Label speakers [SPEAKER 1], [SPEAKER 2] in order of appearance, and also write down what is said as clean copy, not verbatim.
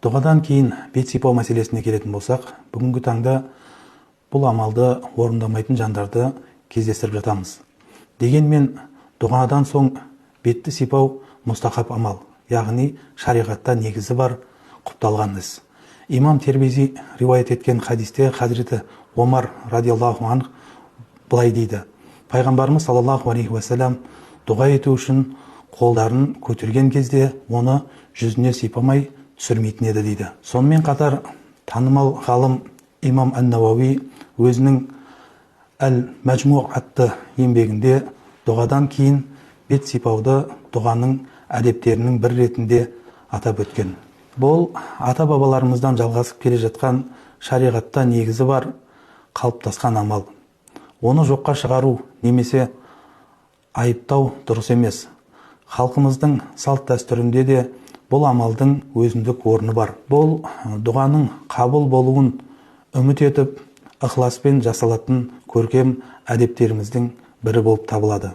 [SPEAKER 1] Дұғадан кейін бет сипау мәселесіне келетін болсақ, бүгінгі таңда бұл амалды орындамайтын жандарды кездестіріп жатамыз. Дегенмен дұғадан соң бетті сипау мұстахаб амал, яғни шариғатта негізі бар құпталған іс. Имам Термизи риуаят еткен хадисте хазіреті Омар радиаллаху анх былай дейді: Пайғамбарымыз саллаллаху алейхи уассалам дұға ету үшін қолдарын көтерген кезде оны жүзіне сипамай түсірмейтін еді дейді. Сонымен қатар танымал ғалым имам ән-Науауи өзінің әл-Мәжму атты еңбегінде дұғадан кейін бет сипауды дұғаның әдептерінің бір ретінде атап өткен. Бұл ата-бабаларымыздан жалғасып келе жатқан шариғатта негізі бар қалыптасқан амал. Оны жоққа шығару немесе айыптау дұрыс емес. Халқымыздың салт дәстүрінде де бұл амалдың өзіндік орны бар. Бұл дұғаның қабыл болуын үміт етіп, ықыласпен жасалатын көркем әдептеріміздің бірі болып табылады.